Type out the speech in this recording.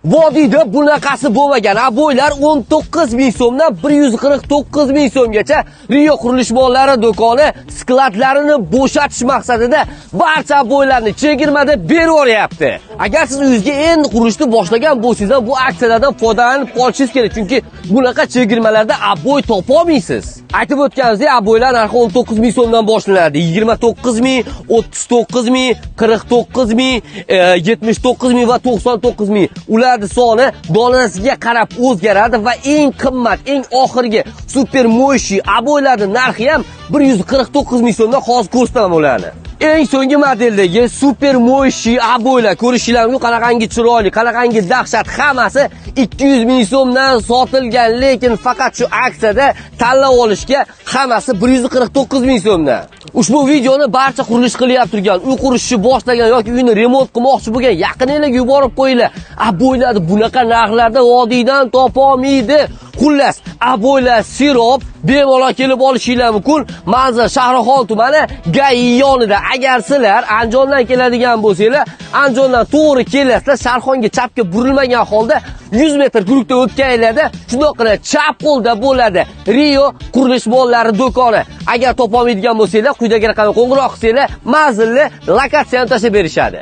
Vodiyda bunaqasi bo'lmagan. Обой lar 19 ming so'mdan 149 ming so'mgacha Rio qurilish mollari do'koni склад larini bo'shatish maqsadida barcha обой larni chegirmada berib yuboryapti. Agar siz uyingizga endi qurilishni boshlagan bo'lsangiz ham, bu aksiyalardan foydalanib qolishingiz kerak, chunki bunaqa chegirmalarda обой topolmaysiz. Aytib o'tganimizdek, обой lar narxi 19 ming so'mdan boshlanadi. 29 ming, 39 ming, 49 ming, 79 ming va 99 ming. Ularning soni donasiga qarab o'zgaradi va eng qimmat, eng oxirgi супер моющий обой larning narxi ham 149 ming so'mdan. Hozir ko'rsataman ularni. Eng so'nggi modeldagi супер моющий обой lar, ko'rishinglar mumkin, qanaqangi chiroyli, qanaqangi dahshat, hammasi 200 ming so'mdan sotilgan, lekin faqat shu aksiyada tanlab olishga hammasi 149 ming so'mdan. Ushbu videoni barcha qurilish qilyapti turgan, uy qurishni boshlagan yoki uyni remont qilmoqchi bo'lgan yaqininglarga yuborib qo'yinglar. Обой larni bunaqa narxlarda vodiydan topolmaydi. Xullas, обой lar serob, bemalol kelib olishinglar mumkin. Manzil Shahrixon tumani, ГАИ yonida. Agar sizlar Andijondan keladigan bo'lsanglar, Andijondan to'g'ri kelasizlar, Sharxonga chapga burilmagan holda 100 metr круг da o'tganinglarda shundoqqina chap qo'lda bo'ladi Rio qurilish mollari do'koni. Agar topolmaydigan bo'lsanglar, quyidagi raqamga qo'ng'iroq qilsanglar, manzilni, lokatsiyani tashlab berishadi.